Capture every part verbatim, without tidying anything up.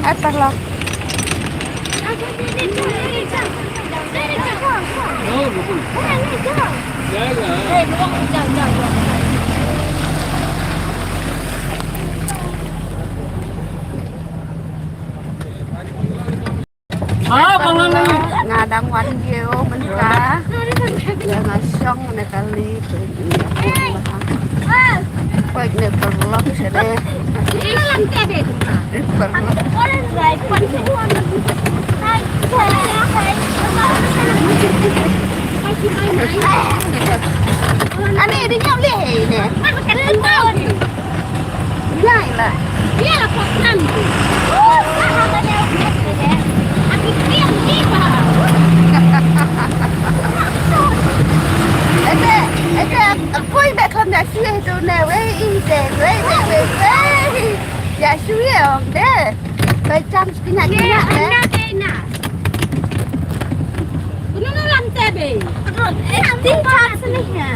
At parlo. Nga dang wan ïew mynta. Ïa nga shong ne kali. Peit ne parlok sha ne. Parlok. Ani di nyau leh ne. Lai la. Dia lah program tu. Oh, salah kan dia. Aku diam ni bah. Ete, ete, aku dah kan dah sih tu ne, wei, ite, wei, wei, wei, wei. Ya, sih om deh. Bai chance kena, kena, eh. Anda kena. Kuno no lam tebe. Eh, di chance ni ha.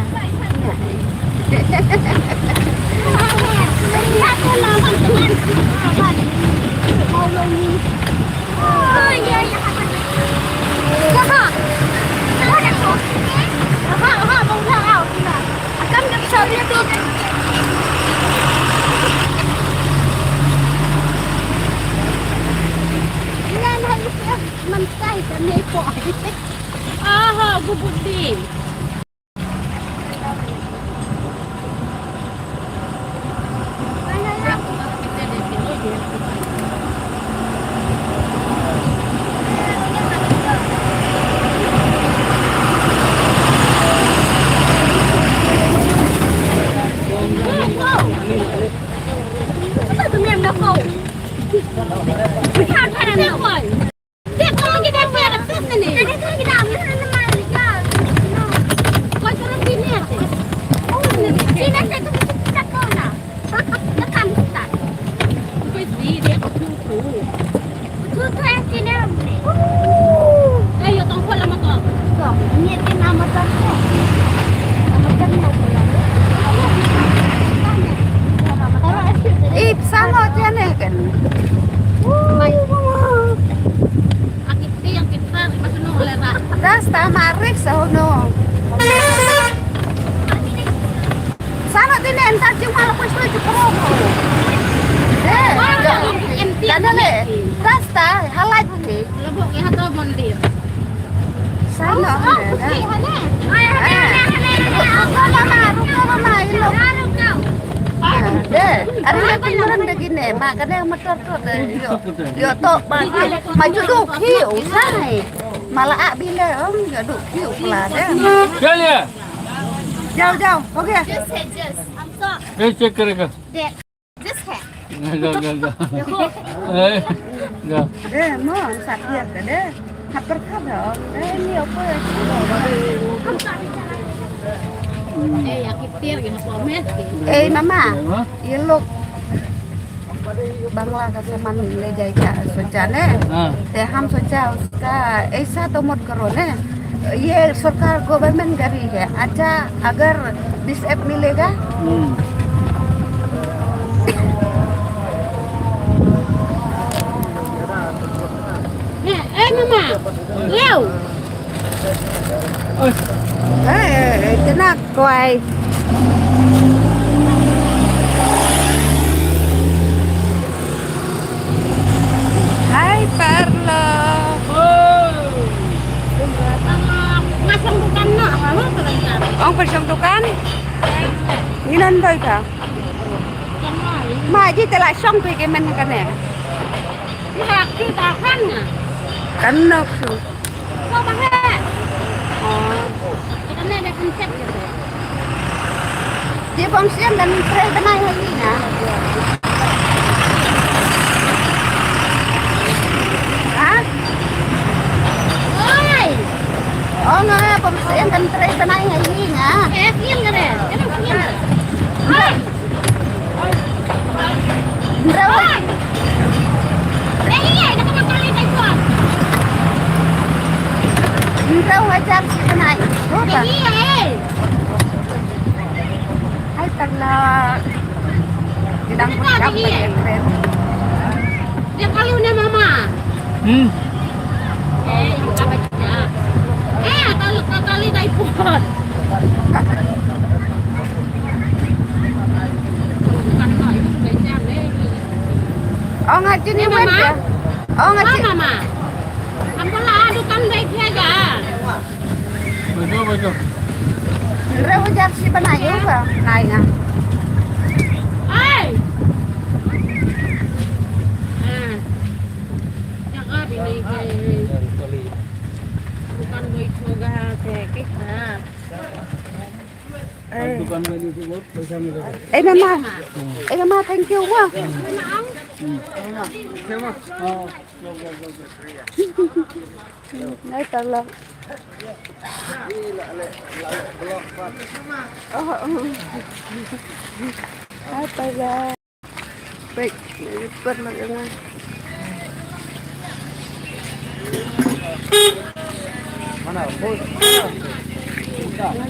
Akan ka pisa dia tu. Ina na isi man kai kan ni ko. Aha, gubut di. Ip, sama tiene kan. Rasta marik sa uno. Sana tine entar jing pala pues tu jukro. Eh, kana le. Rasta halai ni. Lebok ya to mondir. Sana. Ruko mama, ruko mama, ilo. De, ari le pinran de gine, ma kana motor to de. Yo, yo to ma. Ma judu ki usai. Mala a bile om, yo du ki upla de. Chaliye. Jao, jao, okay. Just है, just. हम तो Eh, check करेगा। देख, just है। जा, जा, जा। देखो। ए, जा। Eh, mo, sa dia ke de. Haper ka de. Eh, ni apa ya? हम तो अभी चला। Eh, ya kitir ya, apa mes? Eh, mama. Hah? Ye lok Bangla ka saman le jai ka socha ne. हाँ। Te ham socha uska ऐसा तो मत करो ने। ये सरकार गवर्नमेंट गाड़ी है। अच्छा, अगर बीस एफ मिलेगा? हम्म। ए, ए, ममा, लेओ। Eh, eh, eh, kena koi. Hai, Parlo. Ong pyrshang dukan. Nginan doi ka. Ma ji te la shong phi ke men kane. Kan nok su. Ko ba he. Oh. Kita ne de kan cek gitu. Dia bang siang dan trai benai lagi na. Ha? Oi. Oh, nga pemsiang kan trai benai lagi na. Eh, siang kare. Kenapa siang? Oi. Hynriew hajar shi bnai. Hai, tang Ah, kita pun dapat yang keren. Dia kalau ni mama. Hmm. Eh, yang apa dia? Eh, kalau kali dah ikut. Bukan kau itu belajar ni. Oh, ngaji ni, eh, mama. Oh, ngaji. Ah, mama. Ambil lah, aduh, kan baik dia aja. Betul, betul. Re ujar si bana yu ba ngai nga. Ai. Ah. Jaga bini ke. Bukan boy choga ke kita. Eh. Bukan boy choga, paisa mila. Eh, mama. Eh, mama, thank you, ma. Nai tala. Oh, oh. Nai tala. Baik, nai tala. Mana? Nai tala.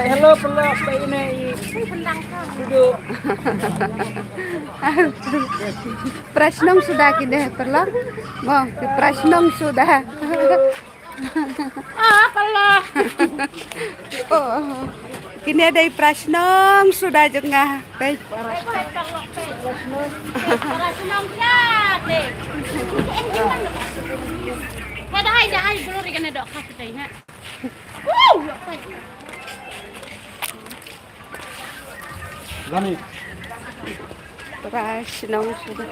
Hello, hello, hello. Duduk. Prashnong suda kine, paralok. Mo, prashnong suda. Ah, paralok. Oh. Kine dei prashnong suda jong nga. Dei. Prashnong ya, dei. Hai, hai, hai, belum ikan dok, kasih tanya. Wuh, ya, hai. Lani. Prashnong suda.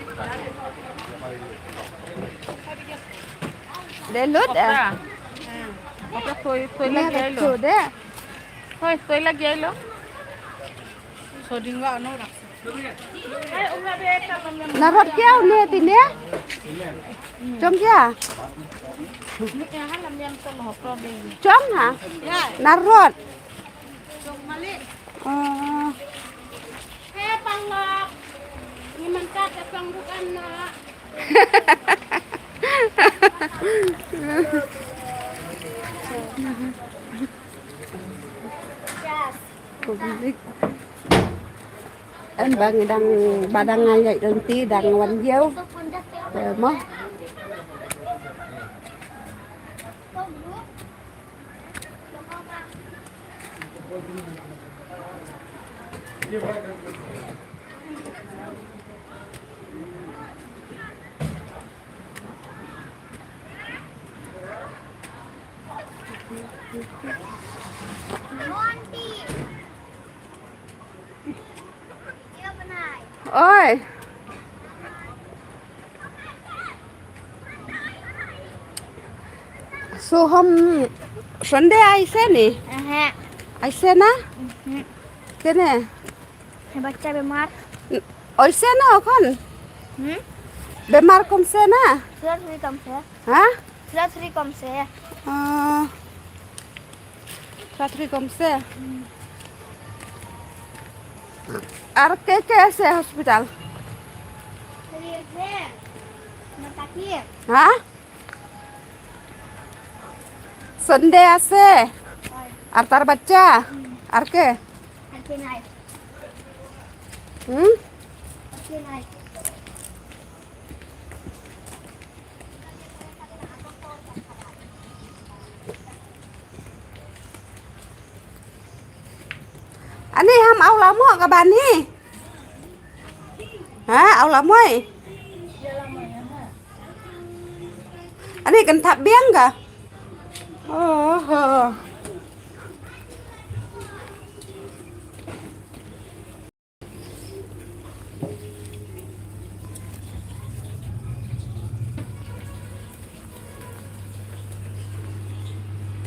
Dei lut, eh? Kopra. Kopra, soi, soi lagi ai lo. Soi, soi lagi ai lo. Soding wa no rak. Narot kya une tine? Chong kya? Chong ha? Narot. Oh. He, paralok. Ni man ka ka pang bukan na. Yes. Em ba ngi dang, ba dang ngai ïa lynti dang wan ïew. Te mo. Oi. Soham Sunday aise ni? Aha. Aise na? Mhm. Kene? Ye bachcha bemar. Aise na ekhon? Hmm? Bemar kam se na? Sila suri kam se. Ha? Sila suri kam se. Ah. Satri kom se. Ar ke ke se hospital. Ha? Sunday ase. Ar tar bachcha. Ar ke? Hmm? Ani ham aw lamo ka bani. Ha, aw lamoi. Ani kan thap biang ka. Oh, oh.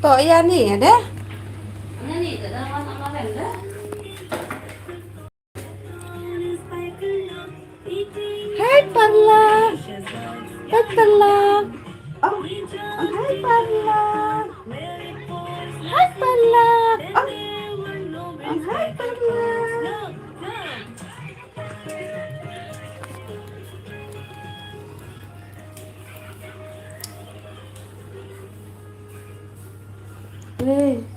To ïa ni ya deh. Hai paralok. Hai paralok. Oh, oh, hai paralok. Hai paralok. Oh, oh, hai. Hey,